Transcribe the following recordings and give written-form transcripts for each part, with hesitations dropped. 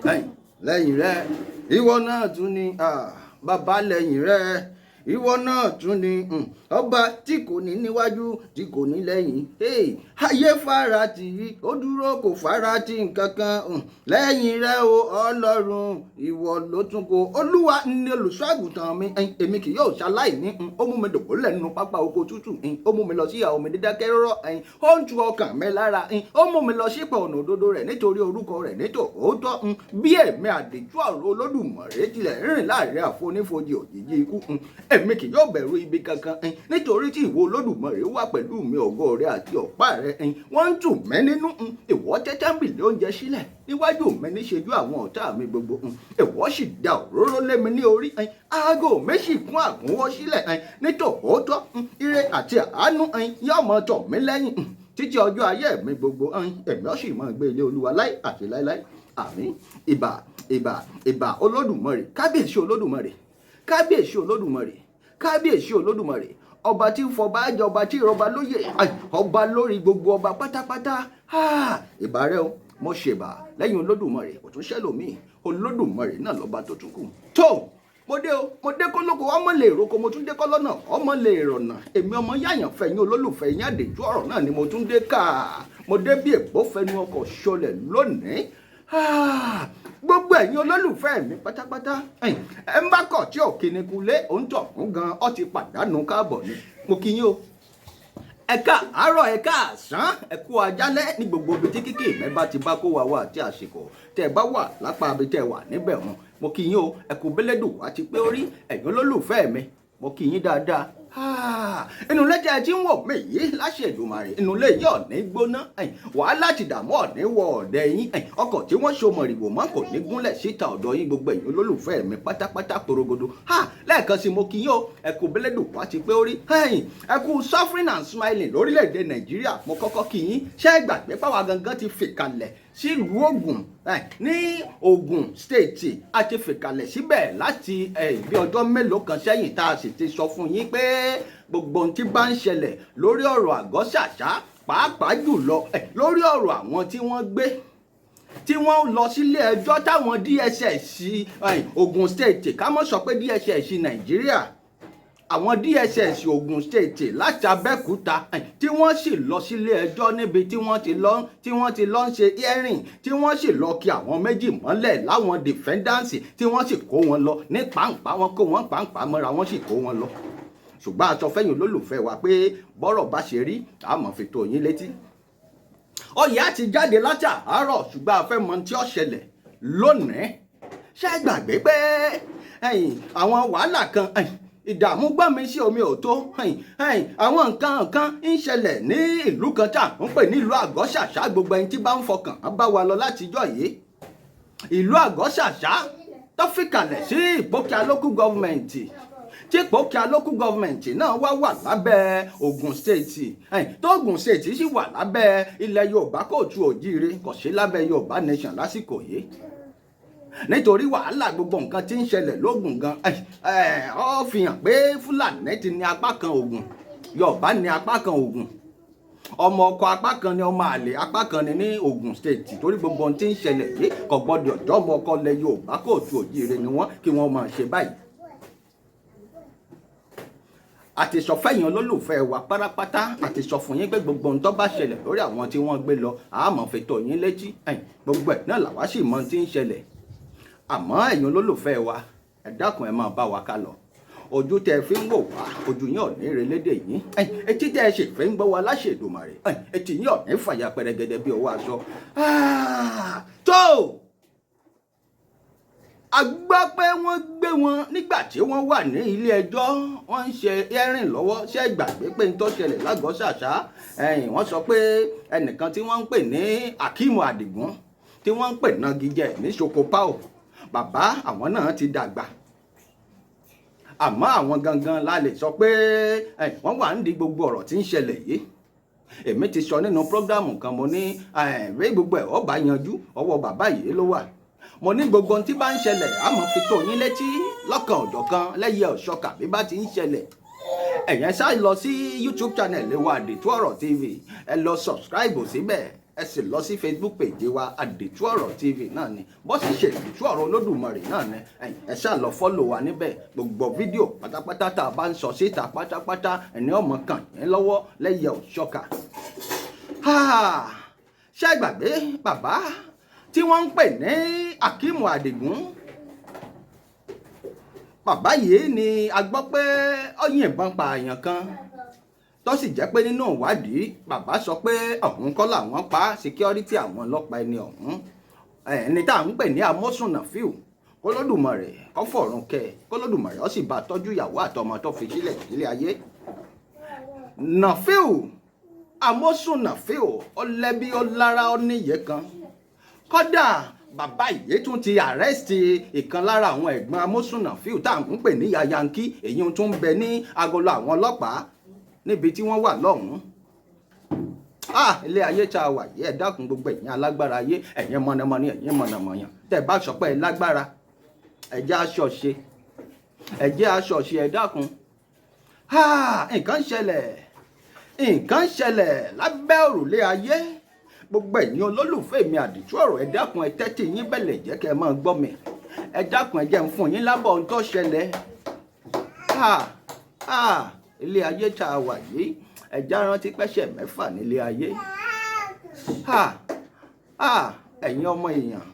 Lẹ́yìn rẹ, ìwọ náà tún ni bàbá. Lẹ́yìn rẹ, ìwọ náà tún ni ọba tí kò ní níwájú, tí kò ní lẹ́yìn. Ayé fara tì í, ó dúró, kò fara tì nǹkan kan. Lẹ́yìn rẹ o, Ọlọ́run, ìwọ ló tún kó. Olúwa ní olùṣọ́ àgùntàn mi, èmi kì yóò ṣaláìní. Ó mú mi dùbúlẹ̀ nínú pápá oko tútù, ó mú mi lọ sí ìhà omi dídákẹ́ rọ́rọ́, ó ń tu ọkàn mi lára, ó mú mi lọ sípò ọ̀nà òdodo rẹ̀ nítorí orúkọ rẹ̀. Nítòótọ́, bí èmi àdìjú ọ̀rọ̀ Olódùmarè tilẹ̀ rìn láàrin àfonífojì òjìji ikú, èmi kì yóò bẹ̀rù ibi kankan, nítorí tí ìwọ Olódùmarè wà pẹ̀lú mi. Ọ̀gọ́ rẹ àti ọ̀pá rẹ, wọ́n ń tù mí nínú. Ìwọ tẹ́ tábìlì oúnjẹ sílẹ̀ níwájú mi níṣojú àwọn ọ̀tá mi gbogbo. Ìwọ sì da òróró lé mi ní orí, aago mi sì kún àkúnwọ́ sílẹ̀. Nítòótọ́, ire àti àánú yóò máa tọ̀ mí lẹ́yìn títí ọjọ́ ayé mi gbogbo. Èmi ó sì máa gbé ilé Olúwa láì àti láíláí. Àmín. Ìbà, ìbà, ìbà Olódùmarè. Kábíyèsí Olódùmarè, kábíyèsí Olódùmarè, kábíyèsí Olódùmarè, ọba tí ń fọba jẹ, ọba tí ìrọba lóye, ọba lórí gbogbo ọba pátápátá. Ìbà rẹ o, mo ṣèbà. Lẹ́yìn Olódùmarè, kò tún ṣẹlòmíì. Olódùmarè náà lọ́ba tó tún kù. Tó mo dé o, mo dé kólókó ọmọ lè roko, mo tún dé kọ́lọ́nà ọmọ lè rọ̀nà. Èmi ọmọ yáyàn fẹ̀yìn olólùfẹ́ yín, àdèjú ọ̀rọ̀ náà ni mo tún dé ká. Mo dé bí ègbó fẹnu ọkọ̀ ṣọlẹ̀ lónìí. Gbogbo ẹ̀yin olólùfẹ́ mi pátápátá, ẹ ń bá kọ̀ tí ò kíni kulé òun tọ̀ fún gan ọ ti pàdánù káàbọ̀ ni. Mo kí yín o, ẹ káàárọ̀, ẹ káàsán, ẹ kú ajálẹ̀ ní gbogbo ibi tí kíkì mi bá ti bá kó wa wá àti àsìkò tẹ́ ẹ bá wà lápá ibi tẹ́ ẹ wà níbẹ̀ wọn. Mo kí yín o, ẹ kú bẹ́lẹ́dùn wá ti pé orí. Ẹ̀yin olólùfẹ́ mi, mo kí yín dáadáa. Inú ilé tí ẹ ti ń wò mí yìí, láṣẹ Èdùmàrè, inú ilé yìí ò ní gbóná, wàhálà ti dààmú ò ní wọ ọ̀dẹ̀ yín, ọkọ̀ tí wọ́n so mọ̀rìwò mọ́ kò ní gúnlẹ̀ síta ọ̀dọ̀ yín. Gbogbo ẹ̀yin olólùfẹ́ mi pátápátá porogodo, lẹ́ẹ̀kan sí, mo kí yín o, ẹ kú bẹ́lẹ́dùn wá ti pé orí, ẹ kú suffering and smiling lórílẹ̀‐èdè Nàìjíríà. Mo kọ́kọ́ kí yín. Ṣé ẹ gbàgbé pàwọn gangan ti fìkàlẹ̀ sílùú Ògùn, ní Ògùn State? A ti fìkàlẹ̀ síbẹ̀ láti bí ọjọ́ mélòó kan sẹ́yìn, tá a sì ti sọ fún yín pé gbogbo ohun tí bá ń ṣẹlẹ̀ lórí ọ̀rọ̀ Àgọ́ Ṣàṣà, pàápàá jùlọ lórí ọ̀rọ̀ àwọn tí wọ́n gbé, tí wọ́n lọ sílé ẹjọ́, táwọn DSS Ògùn State, ká mọ̀ sọ pé DSS Nàìjíríà, àwọn DSS Ogun State láti Abẹ́òkúta, tí wọ́n sì lọ sílé ẹjọ́ níbi tí wọ́n ti lọ ń ṣe hearing, tí wọ́n sì lọ kí àwọn méjì mọ́lẹ̀ láwọn defendants, tí wọ́n sì kó wọn lọ ní pàǹpá, wọn kó wọn pàǹpá mọ́ra, wọ́n sì kó wọn lọ. Ṣùgbọ́n a sọ fẹ́yìn olólùfẹ́ wa pé bọ́rọ̀ bá ṣe rí, a máa fi tó yín létí. Oyè á ti jáde láti àárọ̀, ṣùgbọ́n a fẹ́ mọ tí ó ṣẹlẹ̀ lónìí. Ṣé ẹ gbàgbé pé àwọn wàhálà kan, ìdààmú gbọ́n mi sí omi ò tó, àwọn nǹkan kan ń ṣẹlẹ̀ ní ìlú kan tá à ń pè nílùú Àgọ́ Ṣàṣà? Gbogbo ẹni tí bá ń fọkàn bá wa lọ látijọ́ yìí, ìlú Àgọ́ Ṣàṣà tó fìkàlẹ̀ sí Ìpókíà Local Government, tí Ìpókíà Local Government náà wá wà lábẹ́ Ògùn State, tó Ògùn State sì wà lábẹ́ ilẹ̀ Yorùbá kóòtù òjíire, kò sí lábẹ́ Yorùbá Nation lásìkò yìí, nítorí wàhálà gbogbo nǹkan tí ń ṣẹlẹ̀ lógùn gan, ó fi hàn pé Fúlàní ti ní apá kan Ògùn, Yorùbá ní apá kan Ògùn, ọmọ ọkọ apá kan ní, ọmọ àlè apá kan ní ní Ògùn State, torí gbogbo ohun tí ń ṣẹlẹ̀ yìí, kò gbọdọ̀ jọ́ ọmọ ọkọ lẹ Yorùbá kóòtù òjíire ni wọ́n kí wọ́n máa ṣe báyìí. Àti sọ fẹ́yìn olólùfẹ́ wa pátápátá, àti sọ fún yín pé gbogbo ohun tó bá ṣẹlẹ̀ lórí àwọn tí wọ́n gbé lọ, àmọ́ fi tó yín létí. Gbogbo ẹ̀ náà làwa sì mọ tí ń ṣẹlẹ̀. Àmọ́ ẹ̀yin olólùfẹ́ wa, ẹ dákun, ẹ máa bá wa ká lọ. Ojú tẹ fi ń wò wá, ojú yín ò ní relédè yín. Etí tẹ ṣe fi ń gbọ́ wa, láṣẹ Èdùmàrè, etí yín ò ní fàyà pẹrẹgẹdẹ bí ọwọ́ aṣọ. Tó a gbọ́ pé wọ́n gbé wọn nígbà tí wọ́n wà ní ilé ẹjọ́, wọ́n ń ṣe hearing lọ́wọ́. Ṣé gbàgbé pé ń tó ṣẹlẹ̀ lágọ̀ọ́ Ṣàṣà? Wọ́n sọ pé ẹnìkan tí wọ́n ń pè ní Akeem Adigun, tí wọ́n ń pè nagijẹ ní Sokopao, bàbá àwọn náà ti dàgbà, àmọ́ àwọn gangan la lè sọ pé wọ́n wà ń di gbogbo ọ̀rọ̀ tí ń ṣẹlẹ̀ yìí. Èmi ti sọ nínú program kan, mo ní bí gbogbo ẹ̀ ó bá yanjú, ọwọ́ bàbá yìí ló wà. Mo ní gbogbo ohun tí bá ń ṣẹlẹ̀, àmọ́ fi tó yín létí lọ́kàn òjọ̀kan lẹ́yẹ ọ̀ṣọ́kà bí bá ti ń ṣẹlẹ̀. Ẹ̀yẹn ṣá lọ sí YouTube channel wa, Àdìtú Ọ̀rọ̀ TV, ẹ lọ subscribe síbẹ̀. Ẹ sì lọ sí Facebook page wa, Àdìtú Ọ̀rọ̀ TV náà ni, bó sì ṣe Àdìtú Ọ̀rọ̀ Olódùmarè náà ni. Ẹ ṣáà lọ follow wa níbẹ̀. Gbogbo fídíò pátápátá tá a bá ń sọ síta pátápátá, ẹni ọmọ kàn yín lọ́wọ́ lẹ́yẹ òṣọ́ka. Ṣé ẹ gbàgbé bàbá tí wọ́n ń pè ní Akeem Adigun? Bàbá yìí ni a gbọ́ pé ó yìnbọn pààyàn kan, tó sì jẹ́ pé nínú ìwádìí, bàbá sọ pé ọ̀hún kọ́ làwọn pa, security àwọn ọlọ́pàá ẹni ọ̀hún, ẹni tá à ń pè ní Amosun Nafiu. Kólódùmarè kó fọ̀run kẹ́, kólódùmarè ó sì bá tọ́jú ìyàwó àtọmọ tó fi sílẹ̀ nílé ayé. Nafiu, Amosun Nafiu, ó lẹ́bí, ó lára, ó níyè kan. Kódà bàbá yìí tún ti arrest ìkan lára àwọn ẹ̀gbọ́n Amosun Nafiu tá à ń pè ní Yayanki. Èyí tún ń bẹ ní agolo àwọn ọlọ́pàá níbi tí wọ́n wà lọ́hùn-ún. Ah, ilé ayé tá a wà yìí! Ẹ dákun, gbogbo ẹ̀yin alágbára ayé, ẹ̀yin mọ̀nàmọ́ni, ẹ̀yin mọ̀nàmọ́yàn, tẹ́ ẹ bá sọ pé ẹ lágbára, ẹ jẹ́ aṣọ ṣe, ẹ jẹ́ aṣọ ṣe, ẹ dákun. Ah, nǹkan ṣẹlẹ̀, nǹkan ṣẹlẹ̀ lábẹ́ òrùlé ayé. Gbogbo ẹ̀yin olólùfẹ́ mi Àdìtú Ọ̀rọ̀, ẹ dákun, ẹ tẹ́tí yín bẹ̀lẹ̀ jẹ́ kẹ́ ẹ máa gbọ́ mi. Ẹ dákun, ẹ jẹ́ ń fún yín lábọ̀ ohun tó ṣẹlẹ̀. Ah, ah, ilé ayé tá a wà yìí, ẹ já rántí pẹ́sẹ̀ mẹ́fà nílé ayé. Ah, ah, ẹ̀yin ọmọ èèyàn,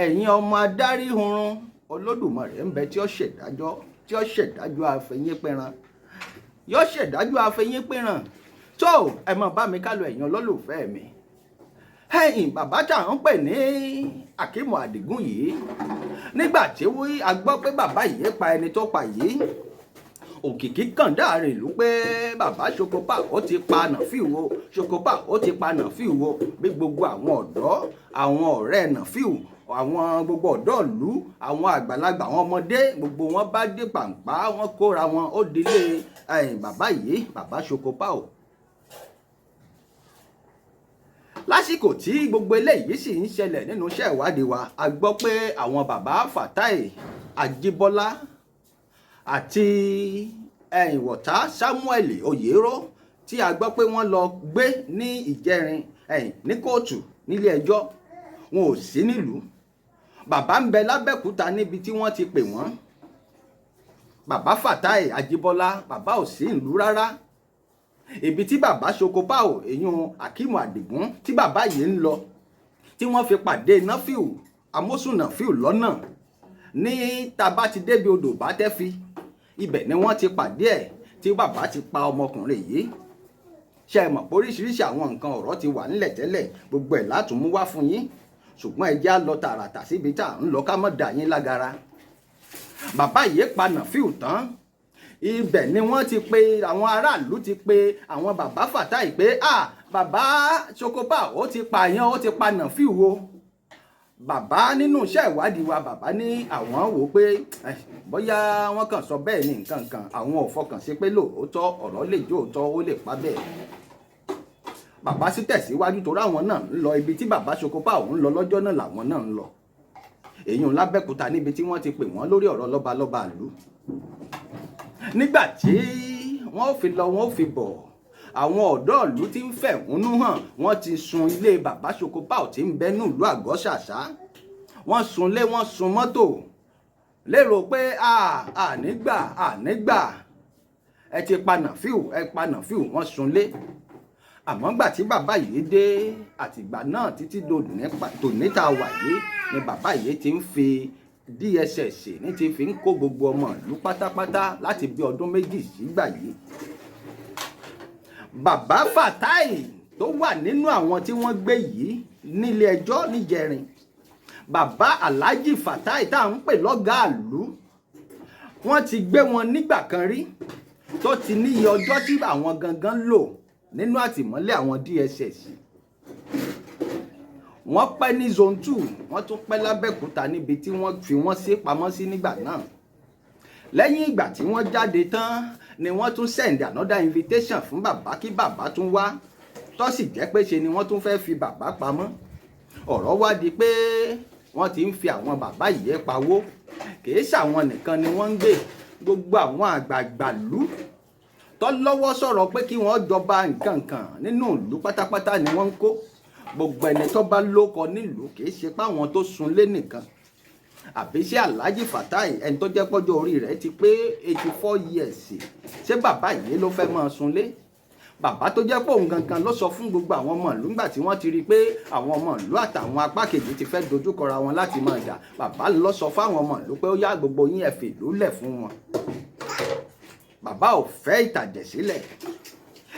ẹ̀yin ọmọ adarí hunrun, Olódùmarè ń bẹ tí ó ṣèdájọ́, tí ó ṣèdájọ́ àfẹ̀yìnpẹ̀ràn, yóò ṣèdájọ́ àfẹ̀yìnpẹ̀ràn. Tó ẹ máa bá mi kálọ, ẹ̀yin olólùfẹ́ mi. Ẹ̀yìn bàbá tá à ń pè ní Akeem Adigun yìí, nígbà tí a gbọ́ pé bàbá yìí pa ẹni tó pa yìí, òkìkí kàn dáàrin ìlú pé bàbá Ṣokopa ó ti pa Nàfíù o, Ṣokopa ó ti pa Nàfíù o. Bí gbogbo àwọn ọ̀dọ́, àwọn ọ̀rẹ́ Nàfíù, àwọn gbogbo ọ̀dọ́ ìlú, àwọn àgbàlagbà, àwọn ọmọdé, gbogbo wọn bá dé pàǹpá, wọn kóra wọn ó dilé bàbá yìí, bàbá Ṣokopa o. Lásìkò tí gbogbo eléyìí sì ń ṣẹlẹ̀, nínú iṣẹ́ ìwádìí wa, a gbọ́ pé àwọn bàbá Fatai Ajíbọ́lá àti ẹ̀yìnwọ̀tá Samuel Oyèrò tí a gbọ́ pé wọ́n lọ gbé ní ìjẹrin ní kóòtù nílé ẹjọ́, wọn ò sí nílùú. Bàbá ń bẹ lábẹ́òkúta níbi tí wọ́n ti pè wọ́n. Bàbá Fatai Ajíbọ́lá, bàbá ò sí ìlú rárá. Ibi tí bàbá Ṣokopao, èyún Akeem Adigun, tí bàbá yìí ń lọ tí wọ́n fi pàdé Nafiu, Amosun Nafiu, lọ́nà ní tàbá ti débi odò bá tẹ́ fi ibẹ̀ ni wọ́n ti pàdé ẹ̀ tí bàbá ti pa ọmọkùnrin yìí. Ṣe é mọ̀ pé oríṣiríṣi àwọn nǹkan ọ̀rọ̀ ti wà nílẹ̀ tẹ́lẹ̀, gbogbo ẹ̀ látún mú wá fún yín, ṣùgbọ́n ẹ jẹ́ á lọ tààràtà síbi tá à ń lọ, ká má dà yín lágara. Bàbá yìí pa Nafiu tán, ibẹ̀ ni wọ́n ti pe àwọn aráàlú, ti pe àwọn bàbá Fatai pé, ah, bàbá Ṣokopa ó ti pààyàn, ó ti pa Nafiu o. Bàbá, nínú iṣẹ́ ìwádìí wa, bàbá ní àwọn wò pé bóyá wọ́n kàn sọ bẹ́ẹ̀ ní nǹkan kan, àwọn ò fọkàn sí pé lóòótọ́ ọ̀rọ̀ lè jó òótọ́, ó lè pa bẹ́ẹ̀. Bàbá sì tẹ̀síwájú, torí àwọn náà ń lọ ibi tí bàbá Ṣokopa òun lọ lọ́jọ́ náà làwọn náà ń lọ, èyí ń lábẹ́kúta níbi tí wọ́n ti pè wọ́n lórí ọ̀rọ̀ lọ́balọ́ba ìlú. Nígbà tí wọ́n fi lọ, wọ́n fi bọ̀, àwọn ọ̀dọ́ ìlú tí ń fẹ̀hónú hàn, wọ́n ti sun ilé bàbá Ṣokopa tí ń bẹ nílùú Àgọ́ Ṣàṣà. Wọ́n sunlé, wọ́n sun mọ́tò, lérò pé ànígbà ànígbà, ẹ ti pa Nàfíù, ẹ pa Nàfíù. Wọ́n sunlé. Àmọ́ gbà tí bàbá yìí dé, àtìgbà náà títí tòní tá a wà yìí ni bàbá yìí ti ń fi DSS ní ti fi ń kó gbogbo ọmọ ìlú pátápátá láti bí ọdún 2 sígbà yìí. Bàbá Fatai tó wà nínú àwọn tí wọ́n gbé yìí nílé ẹjọ́ níjẹrin, bàbá Alhaji Fatai tá à ń pè lọ́gàá ìlú, wọ́n ti gbé wọn nígbà kan rí, tó ti níye ọjọ́ tí àwọn gangan lò nínú àtìmọ́lé àwọn DSS. Wọ́n pẹ́ ní Zone 2, wọ́n tún pẹ́ lábẹ́òkúta níbi tí wọ́n fi wọ́n sí pamọ́ sí nígbà náà. Lẹ́yìn ìgbà tí wọ́n jáde tán ni wọ́n tún send another invitation fún bàbá kí bàbá tún wá, tó sì jẹ́ pé ṣe ni wọ́n tún fẹ́ fi bàbá pamọ́. Ọ̀rọ̀ wá di pé wọ́n ti ń fi àwọn bàbá yìí pawó. Kìí ṣàwọn nìkan ni wọ́n ń gbé, gbogbo àwọn àgbààgbà ìlú tó lọ́wọ́ sọ̀rọ̀ pé kí wọ́n jọba nǹkan kan nínú ìlú pátápátá ni wọ́n ń kó. Gbogbo ẹni tó bá lóko nílùú, kì í ṣe páwọn tó sunlé nìkan. Àbí ṣé Alhaji Fatai, ẹni tó jẹ́ pọ́jọ́ orí rẹ̀ ti pé 84 years, ṣé bàbá yìí ló fẹ́ máa sunlé? Bàbá tó jẹ́ pé òun gangan ló sọ fún gbogbo àwọn ọmọ ìlú nígbà tí wọ́n ti rí i pé àwọn ọmọ ìlú àtàwọn apá kejì ti fẹ́ dojúkọra wọn láti máa jà, bàbá ló sọ fáwọn ọmọ ìlú pé ó yá, gbogbo yín, ẹ fìlú lẹ̀ fún wọn. Bàbá ò fẹ́ ìtàjẹ̀ sílẹ̀.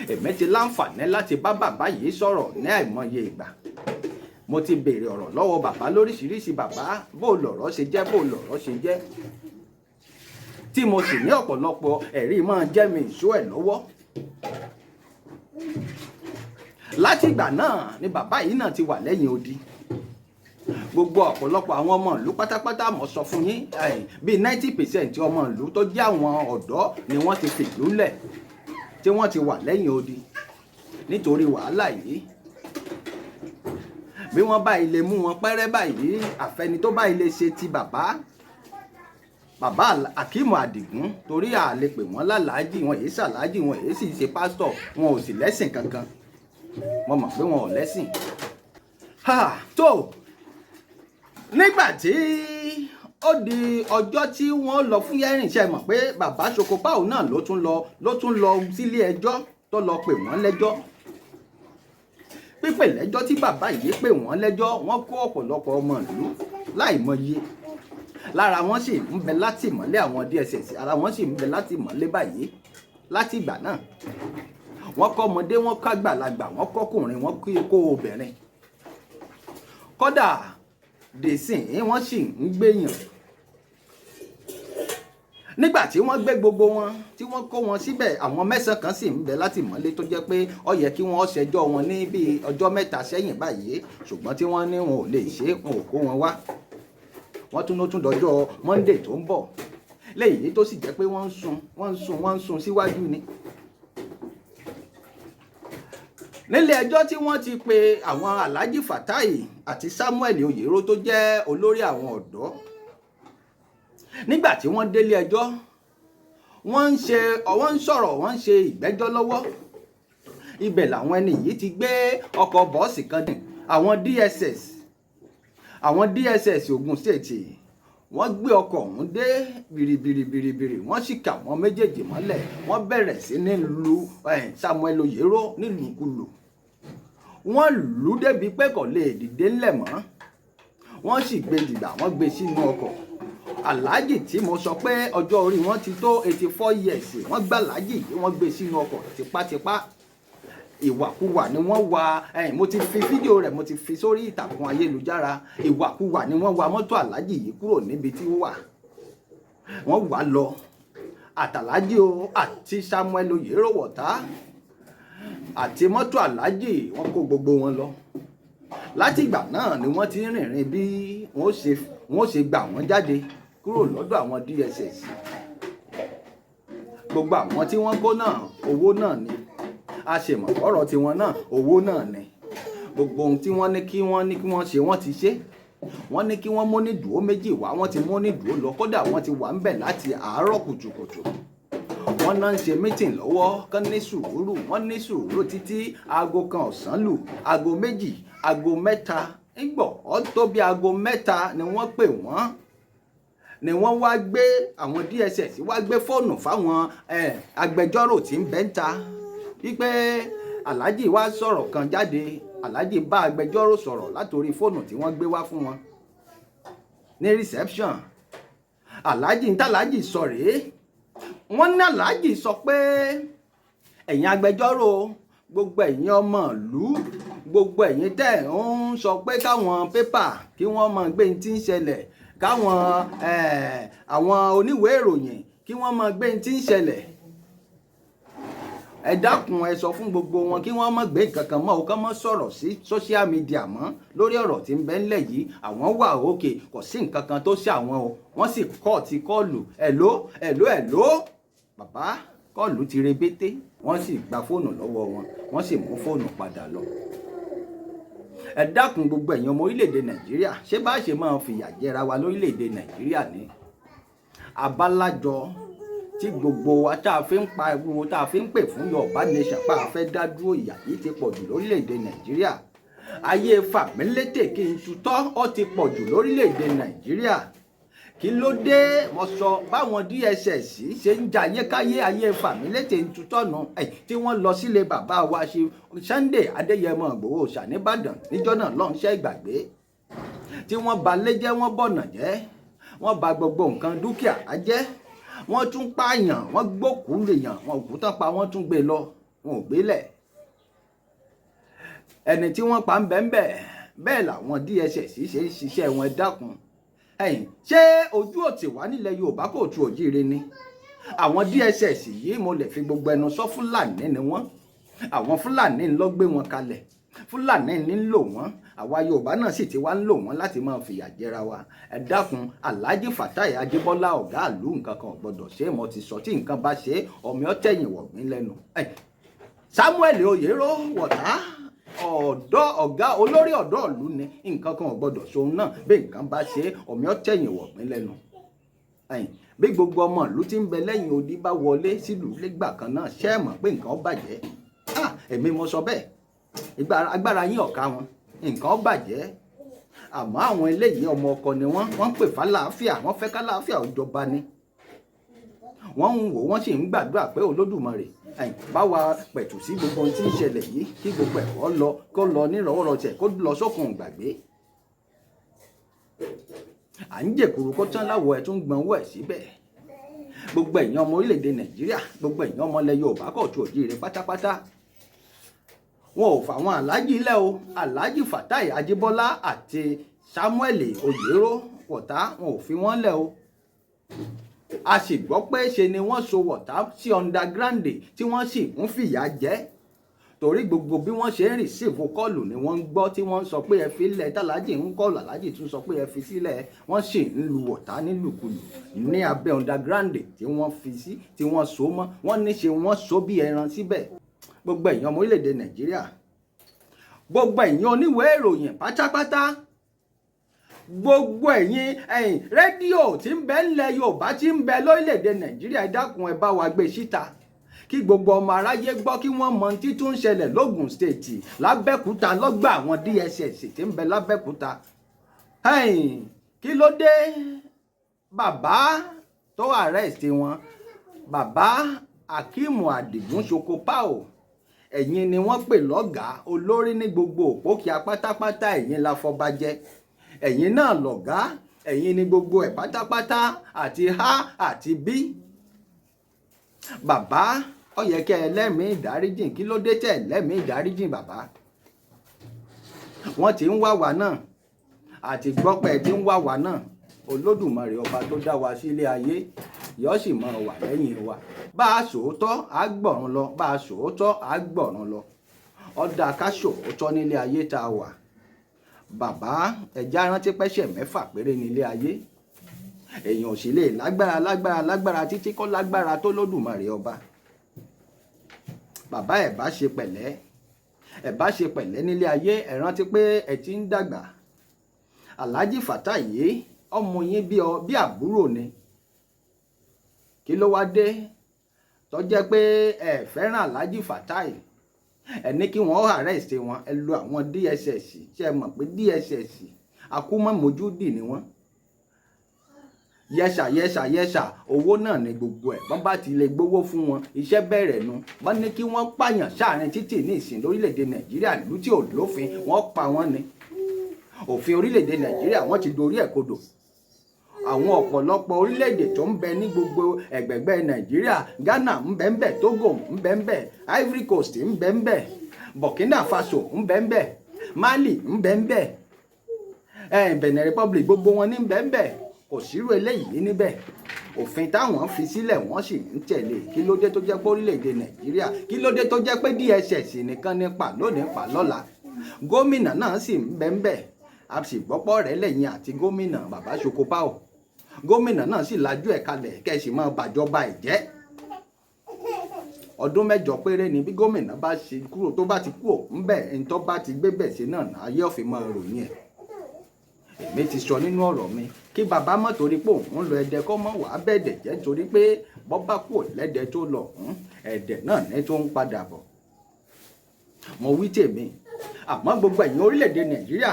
Èmi ti láǹfààní láti bá bàbá yìí sọ̀rọ̀ ní àìmọye ìgbà. Mo ti béèrè ọ̀rọ̀ lọ́wọ́ bàbá lóríṣiríṣi. Bàbá, bó lọ̀rọ̀ ṣe jẹ́, bó lọ̀rọ̀ ṣe jẹ́, tí mo sì ní ọ̀pọ̀lọpọ̀ ẹ̀rí máa jẹ́ mi ìṣó ẹ̀ lọ́wọ́. Láti ìgbà náà ni bàbá yìí náà ti wà lẹ́yìn odi. Gbogbo ọ̀pọ̀lọpọ̀ àwọn ọmọ ìlú pátápátá, mọ̀ sọ fún yín, bíi 90% ọmọ ìlú tó jẹ́ àwọn ọ̀dọ́ ni wọ́n ti fìlú lẹ̀, tí wọ́n ti wà lẹ́yìn odi nítorí wàhálà yìí. Bí wọ́n bá ilé mú wọn pẹ́rẹ́ báyìí, àfẹni tó bá ilé ṣe ti bàbá Akeem Adigun, torí à lè pè wọ́n lálàájì, wọn èyí sàlájì, wọn èyí sì ṣe pásítọ̀, wọn ò sì lẹ́sìn kankan. Mo mọ̀ pé wọn ò lẹ́sìn. Tó nígbà tí ó di ọjọ́ tí wọ́n lọ fún hearing, ṣe mọ̀ pé bàbá Sokopao náà ló tún lọ sílé ẹjọ́ tó lọ pè wọ́n lẹ́jọ́. Pípè lẹ́jọ́ tí bàbá yìí pè wọ́n lẹ́jọ́, wọ́n kó ọ̀pọ̀lọpọ̀ ọmọ ìlú láìmọye. Lára wọn sì ń bẹ látìmọ́lé àwọn DSS, ara wọn sì ń bẹ látìmọ́lé báyìí láti ìgbà náà. Wọ́n kọ́ ọmọdé, wọ́n kọ́ àgbàlagbà, wọ́n kọ́kùnrin, wọ́n kó obìnrin. Kódà dèsìn wọ́n sì ń gbéyàn. Nígbà tí wọ́n gbé gbogbo wọn, tí wọ́n kó wọn síbẹ̀, àwọn mẹ́sàn-án kan sì ń bẹ látìmọ́lé tó jẹ́ pé ó yẹ kí wọ́n ṣẹjọ́ wọn ní bíi ọjọ́ 3 sẹ́yìn báyìí, ṣùgbọ́n tí wọ́n ní wọn ò lè ṣe, wọn ò kó wọn wá. Wọ́n tún ló tún dọjọ́ Monday tó ń bọ̀ léyìí, tó sì jẹ́ pé wọ́n ń sún, wọ́n ń sún, wọ́n ń sún síwájú ni. Nílé ẹjọ́ tí wọ́n ti pe àwọn Alhaji Fatai àti Samuel Oyèrò tó jẹ́ olórí àwọn ọ̀dọ́, nígbà tí wọ́n délé ẹjọ́, wọ́n ń ṣe, wọ́n ń sọ̀rọ̀, wọ́n ń ṣe ìgbẹ́jọ́ lọ́wọ́. Ibẹ̀ làwọn ẹni yìí ti gbé ọkọ̀ bọ́ọ̀sì kan dìn. Àwọn DSS Ogun State, wọ́n gbé ọkọ̀ ọ̀hún dé bìrìbìrìbìrìbìrì, wọ́n sì kà wọ́n méjèèjì mọ́lẹ̀. Wọ́n bẹ̀rẹ̀ sí ní lu Samuel Oyèrò nílùkulù. Wọ́n lù ú débi pé kò lè dìde ńlẹ̀ mọ́. Wọ́n sì gbé dìgbà, wọ́n gbé sínú ọkọ̀. Aláàjì tí mo sọ pé ọjọ́ orí wọn ti tó 84 years, wọ́n gbà aláàjì yìí, wọ́n gbé sínú ọkọ̀ tipátipá. Ìwàkuwà ni wọ́n wa. Mo ti fi fídíò rẹ̀, mo ti fi sórí ìtàkùn ayélujára. Ìwàkuwà ni wọ́n wa mọ́tò aláàjì yìí kúrò níbi tí ó wà. Wọ́n wà lọ àtàlájì o, àti Samuel Oyèròwọ̀tá, àti mọ́tò aláàjì, wọ́n kó gbogbo wọn lọ. Látìgbà náà ni wọ́n ti ń rìnrìn bí wọ́n ṣe gbà wọ́n jáde kúrò lọ́dọ̀ àwọn DSS. Gbogbo àwọn tí wọ́n kó náà, owó náà ni a ṣe mọ̀. Ọ̀rọ̀ tiwọn náà, owó náà ni. Gbogbo ohun tí wọ́n ní kí wọ́n ṣe, wọ́n ti ṣe. Wọ́n ní kí wọ́n mú ní dúró méjì wá, wọ́n ti mú ní dúró lọ. Kódà wọ́n ti wà ń bẹ̀ láti àárọ̀ kùtùkùtù. Wọ́n náà ń ṣe meeting lọ́wọ́, kán ní sùúrù. Wọ́n ní sùúrù títí aago 1 ọ̀sán lù, aago 2, aago 3 ńgbọ̀. Ọ́ tó bí aago 3 ni wọ́n pè wọ́n, ni wọ́n wá gbé, àwọn DSS wá gbé fóònù fáwọn agbẹjọ́rò tí ń bẹ́ ń ta wípé Alhaji wá sọ̀rọ̀ kan jáde. Alhaji bá agbẹjọ́rò sọ̀rọ̀ látòrí fóònù tí wọ́n gbé wá fún wọn ní reception. Alhaji ń tàlájì sọ rèé. Wọ́n ní Alhaji sọ pé, "Ẹ̀yin agbẹjọ́rò, gbogbo ẹ̀yin ọmọ ìlú, gbogbo ẹ̀yin tẹ́ ń sọ pé káwọn pépà kí wọ́n máa gbé ní tí ń ṣẹlẹ̀, káwọn àwọn oníwèé ìròyìn kí wọ́n máa gbé ní tí ń ṣẹlẹ̀, ẹ dákun, ẹ sọ fún gbogbo wọn kí wọ́n má gbé nǹkan kan mọ́ o, kán má sọ̀rọ̀ sí social media mọ́ lórí ọ̀rọ̀ tí ń bẹ ńlẹ̀ yìí. Àwọn wà òkè, kò sí nǹkan kan tó ṣe àwọn o." Wọ́n sì kọ́ ti call. "Hello, hello, hello, bàbá." Call ti rebété. Wọ́n sì gba fóònù lọ́wọ́ wọn, wọ́n sì mú fóònù padà lọ. Ẹ dákun, gbogbo ẹ̀yin ọmọ orílẹ̀-èdè Nàìjíríà, ṣé bá ṣe máa fìyà jẹra wa lórílẹ̀-èdè Nàìjíríà ni? Abálájọ tí gbogbo wa tá a fi ń pariwo, tá a fi ń pè fún Yorùbá Nation, pa a fẹ́ dá dúró, ìyà yìí ti pọ̀ jù lórílẹ̀-èdè Nàìjíríà. Ayé fàmílétè kí n tutọ́ ó ti pọ̀ jù lórílẹ̀‐èdè Nàìjíríà. Kí ló dé? Mo sọ báwọn DSS ṣe ń jayékáyé, ayé fàmílétè ń tutọ́ nù tí wọ́n lọ sílé bàbá wa ṣe Sunday Adéyẹmọ Ìgbòho ṣà nìbàdàn níjọ́ náà lọ́nṣẹ́ ìgbàgbé, tí wọ́n ba lé jẹ́, wọ́n bọ̀nà jẹ́, wọ́n ba gbogbo nǹkan dúkìá jẹ́, wọ́n tún pààyàn, wọ́n gbókùú lèèyàn, wọn òkú tán pa, wọ́n tún gbé lọ, wọn ò gbélẹ̀. Ẹni tí wọ́n pa ń bẹ́ẹ̀ bẹ́ẹ̀ bẹ́ẹ̀ làwọn DSS ṣe ń ṣiṣẹ́ wọn. Dákun ẹ̀yìn, ṣé ojú òtì wá nílẹ̀ Yorùbá kò tu òjíire ni? Àwọn DSS yìí, mo lè fi gbogbo ẹnu sọ, Fúlàní ni wọ́n. Àwọn Fúlàní ń lọ gbé wọn kalẹ̀, Fúlàní ní ń lò wọ́n. Àwa Yorùbá náà sì ti wá ń lò wọ́n láti máa fìyà jẹra wa. Ẹ dákun, Alhaji Fatai Ajíbọ́lá, ọ̀gá àlú, nǹkan kan ò gbọ́dọ̀ ṣe é. Mo ti sọ, tí nǹkan bá ṣe é, ọmọ ọ̀tẹ̀yìn wọ̀gbìn lẹ́nu. Samuel Oyèrò Wọ̀tá, ọ̀dọ́ ọ̀gá olórí ọ̀dọ́ ìlú ni, nǹkan kan ò gbọ́dọ̀ ṣohun náà. Bí nǹkan bá ṣe é, ọmọ ọ̀tẹ̀yìn wọ̀gbìn lẹ́nu. Bí gbogbo ọmọ ìlú tí ń bẹ lẹ́yìn odi bá wọlé sílùú lẹ́gbà kan náà, ṣẹ́ ẹ̀ mọ̀ pé nǹkan ó bàjẹ́? Èmi mo sọ bẹ́ẹ̀. Agbára yín ọ̀ka wọn, nǹkan ó bàjẹ́. Àmọ́ àwọn eléyìí, ọmọ ọkọ ni wọ́n, wọ́n ń pè fàlàáfíà, wọ́n fẹ́ kálàáfíà ó jọba ni. Wọ́n ń wò, wọ́n sì ń gbàdúrà pé Olódùmarè bá wa pẹ̀tù sí gbogbo ohun tí ń ṣẹlẹ̀ yìí, kí gbogbo ẹ̀kọ́ lọ, kó lọ nírọ̀wọ́rọ̀sẹ̀, kó lọ sókun ìgbàgbé. À ń jèkúrú kó tán láwọ̀ ẹ̀ tún gbọ̀n wọ̀ ẹ̀ síbẹ̀. Gbogbo ẹ̀yin ọmọ orílẹ̀-èdè Nàìjíríà, gbogbo ẹ̀yin ọmọ ilẹ̀ Yorùbá kọ̀ọ̀tù òjíire pátápátá, wọn ò fàwọn aláàjì ilẹ̀ o. Alhaji Fatai Ajíbọ́lá àti Samuel Oyèrò Wọ̀tá, wọn ò fi wọ́n lẹ̀ o. A sì gbọ́ pé ṣe ni wọ́n so Wọ̀tá sí underground, tí wọ́n sì ń fìyà jẹ, torí gbogbo bí wọ́n ṣe ń receive call ni wọ́n ń gbọ́ tí wọ́n ń sọ pé ẹ fi lẹ̀. Tàlájì ń call, aláàjì tún sọ pé ẹ fi sílẹ̀. Wọ́n sì ń lu Wọ̀tá nílùkulù ní abẹ́ underground tí wọ́n fi sí, tí wọ́n so mọ́. Wọ́n ní ṣe wọ́n so bí ẹran síbẹ̀. Gbogbo ẹ̀yin ọmọ orílẹ̀-èdè Nàìjíríà, gbogbo ẹ̀yin oníwèé ìròyìn pátápátá, gbogbo ẹ̀yin rédíò tí ń bẹ ńlẹ̀ Yorùbá, tí ń bẹ lórílẹ̀-èdè Nàìjíríà, ẹ dákun, ẹ bá wa gbé síta kí gbogbo ọmọ aráyé gbọ́, kí wọ́n mọ tí tún ń ṣẹlẹ̀ lógùn State, lábẹ́kúta, lọ́gbà àwọn DSS tí ń bẹ lábẹ́kúta. Kí ló dé? Bàbá tó arrest wọn, bàbá Akeem Adigun Sokopao, ẹ̀yin ni wọ́n pè lọ́gàá olórí ní gbogbo òpókìá pátápátá. Ẹ̀yin la fọbajẹ, ẹ̀yin náà lọ̀gá, ẹ̀yin ni gbogbo ẹ̀ pátápátá, àti a àti b. Bàbá, ó yẹ kẹ́ ẹ lẹ́mìí ìdáríjìn. Kí ló dé tẹ̀ lẹ́mìí ìdáríjìn, bàbá? Wọ́n ti ń wá wa náà, àti gbọ́pẹ́ tí ń wá wa náà. Olódùmarè ọba tó dá wa sílé ayé yóò sì máa wà lẹ́yìn wa. Bá a sòótọ́, á gbọ̀run lọ. Bá a sòótọ́, á gbọ̀run lọ. Ọ̀dà ká sòótọ́ nílé ayé tá a wà. Bàbá, ẹ̀já rántí pẹ́sẹ̀ 6 péré nílé ayé. Èèyàn ò sì lè lágbára, lágbára, lágbára títí kọ́ lágbára tó lódùmarè ọba. Bàbá, ẹ̀ bá ṣe pẹ̀lẹ́, ẹ̀ bá ṣe pẹ̀lẹ́ nílé ayé. Ẹ̀ rántí pé ẹ ti ń dàgbà. Alhaji Fatai yìí, ọmọ yín bí àbúrò ni. Kí ló wá dé tó jẹ́ pé ẹ fẹ́ràn Alhaji Fatai? Ẹ ní kí wọ́n arrest wọn, ẹ lo àwọn DSS. Ṣe é mọ̀ pé DSS akúmọ̀mọ́júdì ni wọ́n? Yẹsà, yẹsà, yẹsà, owó náà ní gbogbo ẹ̀. Bọ́n bá ti lè gbowó fún wọn, iṣẹ́ bẹ̀rẹ̀ nu. Wọ́n ní kí wọ́n pààyàn sáàrin títì ní ìsìn lórílẹ̀‐èdè Nàìjíríà, ìlú tí ò lófin, wọ́n pa wọ́n ni. Òfin orílẹ̀‐èdè Nàìjíríà, wọ́n ti dorí ẹ̀ kodò. Àwọn ọ̀pọ̀lọpọ̀ orílẹ̀-èdè tó ń bẹ ní gbogbo ẹ̀gbẹ̀gbẹ́ Nàìjíríà, Ghana ń bẹ ń bẹ, Togo ń bẹ ń bẹ, Ivory Coast ń bẹ ń bẹ, Burkina Faso ń bẹ ń bẹ, Mali ń bẹ ń bẹ, Benin Republic, gbogbo wọn ní ń bẹ ń bẹ. Kò sírú eléyìí níbẹ̀. Òfin táwọn fi sílẹ̀, wọ́n sì ń tẹ̀lé. Kí ló dé tó jẹ́ pé orílẹ̀-èdè Nàìjíríà, kí ló dé tó jẹ́ pé DSS nìkan ní pa lónìí, pa lọ́la? Gómìnà náà sì ń bẹ ń bẹ. A sì gbọ́pọ̀ rẹ̀ lẹ́yìn àti gómìnà, bàbá Sokopao, gómìnà náà sì lajú ẹ̀ kalẹ̀ kẹ́sì máa bàjọba ẹ̀ jẹ́. Ọdún 8 péré ni. Bí gómìnà bá ṣe kúrò, tó bá ti kúrò ńbẹ̀, ntọ́ bá ti gbé bẹ̀ sí náà, ayé ọ̀fìn máa ròyìn ẹ̀. Èmi ti sọ nínú ọ̀rọ̀ mi, kí bàbá mọ̀ torí pé òun lọ ẹdẹ, kọ́ mọ̀ wàá bẹ̀dẹ̀ jẹ́, torí pé bọ́ bá kúrò lẹ́dẹ tó lọ ọ̀hún, ẹ̀dẹ̀ náà ní tó ń padà bọ̀. Mo wí tèmi. Àmọ́ gbogbo ẹ̀yin orílẹ̀-èdè Nàìjíríà,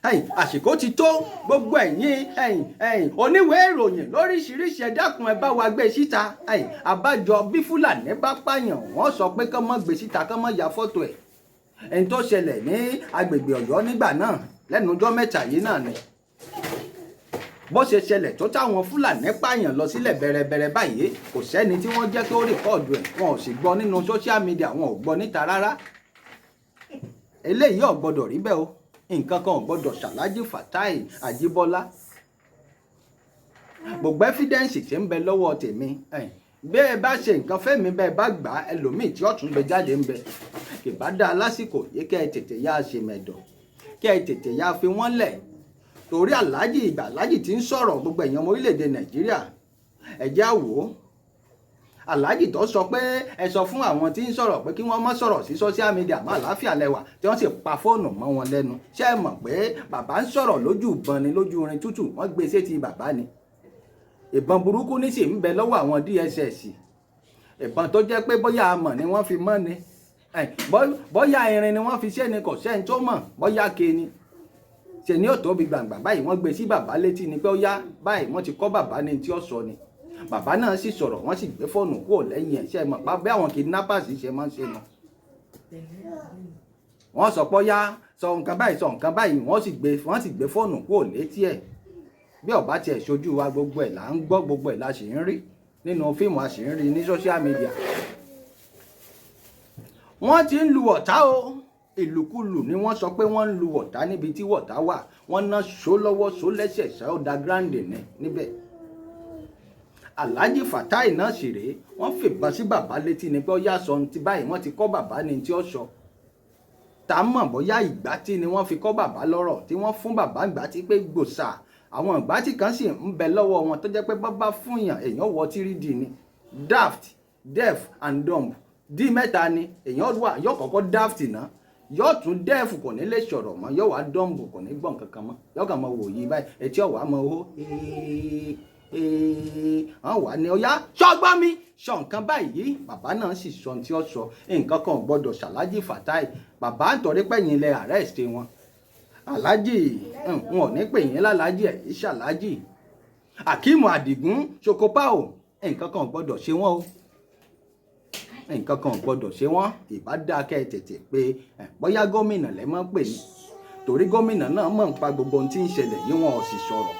ẹ̀yin, àsìkò ti tó. Gbogbo ẹ̀yin oníwèé ìròyìn lóríṣiríṣi, ẹ dákun, ẹ bá wa gbé síta. Ẹ̀yin àbájọ bí Fúlàní bá pààyàn, wọ́n sọ pé kán mọ́ gbé síta, kán mọ́ ya fọ́tò ẹ̀. Ẹni tó ṣẹlẹ̀ ní agbègbè Ọ̀yọ́ nígbà náà lẹ́nu ọjọ́ 3 yìí náà ni bó ṣe ṣẹlẹ̀ tó, táwọn Fúlàní pààyàn lọ sílẹ̀ bẹ̀rẹ̀bẹ̀rẹ̀ báyìí. Kò sẹ́ni tí wọ́n jẹ́ kí ó record ẹ̀, wọn ò sì gbọ́ nínú social media, wọn ò gbọ́ níta rárá. Eléyìí ò gbọ́dọ̀ rí bẹ́ẹ̀ o. Nǹkan kan ò gbọ́dọ̀ ṣàlájì Fatai Àjíbọ́lá. Gbogbo evidence tí ń bẹ lọ́wọ́ tèmi, bí ẹ bá ṣe nǹkan fẹ́mi, bẹ́ẹ̀ bá gbà á, ẹlòmíì tí ọ̀tún gbé jáde ń bẹ. Kì bá dáa lásìkò yìí, kẹ́ ẹ tètè yá ṣe mẹ̀dọ̀, kẹ́ ẹ tètè yá fi wọ́n lẹ̀, torí aláàjì ìgbà aláàjì tí ń sọ̀rọ̀. Gbogbo èèyàn ọmọ orílẹ̀-èdè Nàìjíríà, ẹ jẹ́ á wò ó. Aláàjì tó sọ pé ẹ sọ fún àwọn tí ń sọ̀rọ̀ pé kí wọ́n má sọ̀rọ̀ sí social media má, àlàáfíà lẹwà, tí wọ́n sì pa fóònù mọ́ wọn lẹ́nu. Ṣé ẹ mọ̀ pé bàbá ń sọ̀rọ̀ lójú ìbọn ni, lójú irin tútù, wọ́n gbé sétí bàbá ni. Ìbọn burúkú ní sì ń bẹ lọ́wọ́ àwọn DSS, ìbọn tó jẹ́ pé bóyá amọ̀ ni wọ́n fi mọ́ ni, bóyá irin ni wọ́n fi ṣe ni, kò sẹ́ni tó mọ̀, bóyá ke ni ṣe ní òtó bí gbàǹgbà báyìí. Wọ́n gbé sí bàbá létí ni pé ó yá báyìí, wọ́n ti kọ́ bàbá ní tí ó sọ ni. Bàbá náà sì sọ̀rọ̀, wọ́n sì gbé fóònù kúrò lẹ́yìn ẹ̀. Ṣe mọ̀ pa bí àwọn kidnappers ṣe máa ń ṣe nù? Wọ́n sọ pé ó yá, sọ nǹkan báyìí, sọ nǹkan báyìí, wọ́n sì gbé fóònù kúrò létí ẹ̀. Bí ó bá tiẹ̀ ṣojú wa, gbogbo ẹ̀ là ń gbọ́, gbogbo ẹ̀ la sì ń rí nínú fíìmù, a sì ń rí ní social media. Wọ́n ti ń lu ọ̀tá o. Ìlùkulù ni wọ́n sọ pé wọ́n ń lu ọ̀tá níbi tí ọ̀tá wà. Wọ́n ná ṣó lọ́wọ́, ṣó lẹ́sẹ̀, ṣó da grande ní níbẹ̀. Alhaji Fatai náà sì rèé, wọ́n fìbọn sí bàbá létí ni pé ó yá, sọ ti báyìí. Wọ́n ti kọ́ bàbá ní tí ó sọ. Tá a mọ̀ bóyá ìgbà tí ni wọ́n fi kọ́ bàbá lọ́rọ̀ tí wọ́n fún bàbá ìgbà tí pé gbòòsà. Àwọn ìgbà tí kan sì ń bẹ lọ́wọ́ wọn tó jẹ́ pé bá bá fún yàn, èèyàn wọ 3D ni: daft, deaf and dumb. D mẹ́ta ni èèyàn wà. Yóò kọ́kọ́ daft ná, yóò tún deaf, kò ní lè sọ̀rọ̀ mọ́, yóò wá dumb, kò ní gbọ́n kankan mọ́, yóò kàn mọ́ wòye báyìí, etí ọ̀wá mọ́ ó wọ́n wà ní ọ̀yá ṣọ́gbọ́n mi sọ nǹkan báyìí. Bàbá náà sì sọ tí ó sọ. Nǹkan kan ò gbọ́dọ̀ ṣàlájì Fatai. Bàbá ń torí pẹ̀yìn lẹ arrest wọn. Aláàjì, wọn ò ní pè yín lálájì, ẹ̀ ìṣàlájì Akeem Adigun Ṣokopao, nǹkan kan ò gbọ́dọ̀ ṣe wọ́n o, nǹkan kan ò gbọ́dọ̀ ṣe wọ́n. Ìbá dáa kẹ́ ẹ tètè pé bóyá gómìnà lẹ́ mọ́ pè ní, torí gómìnà náà mọ̀ ń pa gbogbo ohun tí ń ṣẹlẹ̀ yìí, wọn ò sì sọ̀rọ̀.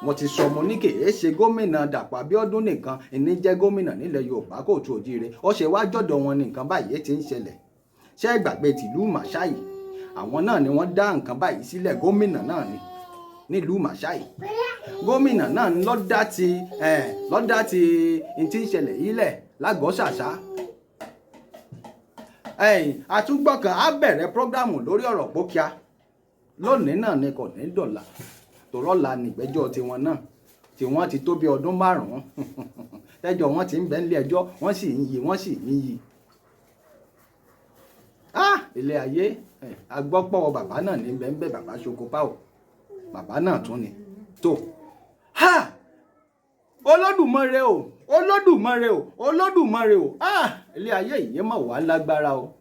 Mo ti sọ, mo ní kì í ṣe gómìnà Dàpọ̀ Abíọ́dún nìkan ìní jẹ́ gómìnà nílẹ̀ Yorùbá kóòtù òjíire. Ó ṣe wá jọ̀dọ̀ wọn ní nǹkan báyìí ti ń ṣẹlẹ̀. Ṣé ẹ gbàgbé tìlú Màṣáì? Àwọn náà ni wọ́n dá nǹkan báyìí sílẹ̀. Gómìnà náà ni nílùú Màṣáì. Gómìnà náà lọ́dá ti n tí ń ṣẹlẹ̀ yìí lẹ̀ lágọ̀ọ́ ṣàṣà. Ẹ̀yìn àtúngbọ̀kàn á bẹ̀rẹ̀ program lórí ọ̀rọ̀ Pókíà lónìí náà ni, kò ní dọ̀là, tòrọ́ la nígbẹ́jọ́ tiwọn náà tí wọ́n ti tó bí ọdún 5 tẹ́jọ́ wọn ti ń bẹ nílé ẹjọ́, wọ́n sì ń yí, wọ́n sì ń yí. Ah, ilé ayé! Agbọ́pọ̀ bàbá náà ní bẹ́ẹ̀ bẹ́ẹ̀, bàbá Ṣokopá o, bàbá náà tún ni tó ha. Olódùmarè o, Olódùmarè o, Olódùmarè o! Ah, ilé ayé yìí mọ̀ wá lágbára o.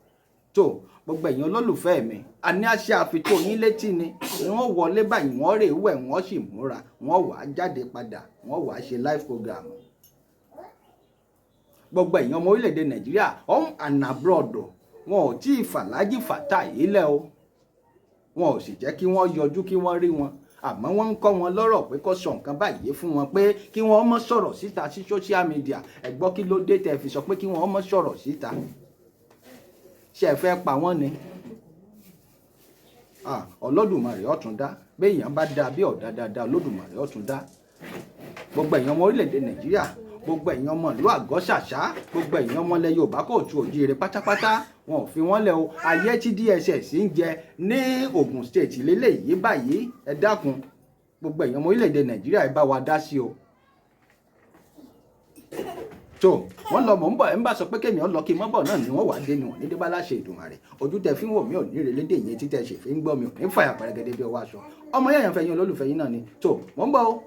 Tó gbogbo ẹ̀yin olólùfẹ́ mi, a ní àṣẹ àfitó yín létí ni. Wọ́n wọlé báyìí, wọ́n rè wẹ̀, wọ́n sì múra, wọ́n wàá jáde padà, wọ́n wàá ṣe live program. Gbogbo ẹ̀yin ọmọ orílẹ̀-èdè Nàìjíríà home and abroad, wọn ò tí ì fàlájì fàtà yìí lẹ̀ o. Wọn ò sì jẹ́ kí wọ́n yọjú kí wọ́n rí wọn, àmọ́ wọ́n ń kọ́ wọn lọ́rọ̀ pé kó sọ nǹkan báyìí fún wọn, pé kí wọ́n má sọ̀rọ̀ síta sí social media. Ẹ gbọ́, kí ló dé tẹ́ fi sọ pé kí wọ́n má sọ̀rọ̀ síta? Ṣé ẹ fẹ́ pa wọ́n ni? Olódùmarè ọ̀tún dá béèyàn bá dáa bí ọ̀dá dáadáa, Olódùmarè ọ̀tún dá. Gbogbo ẹ̀yin ọmọ orílẹ̀-èdè Nàìjíríà, gbogbo ẹ̀yin ọmọ ìlú Àgọ́ Ṣàṣà, gbogbo ẹ̀yin ọmọ ilẹ̀ Yorùbá kóòtù òjíire pátápátá, wọn ò fi wọ́n lẹ̀ o. Ayé tí DSS ń jẹ ní Ogun State lélẹ́yìí báyìí. Ẹ dákun, gbogbo ẹ̀yin ọmọ orílẹ̀-èdè Nàìjíríà, ẹ bá wa dá sí o. Tó wọ́n lọ, mọ̀ ń bọ̀. Ẹ̀ ń bá sọ pé kémi ọ lọ kí n mọ́ bọ̀ náà ni wọ́n wà dé ni wọ́n ní débá láṣẹ Ìdùmarè. Ojú tẹ fi ń wò mí ò ní relédè yẹn, títẹ ṣe fi ń gbọ́ mi ò ní fàyà pẹrẹgẹdẹ bí ọwọ́ aṣọ. Ọmọ yẹn fẹ́ yín, olólùfẹ́ yín náà ni. Tó mọ̀ ń bọ̀ o.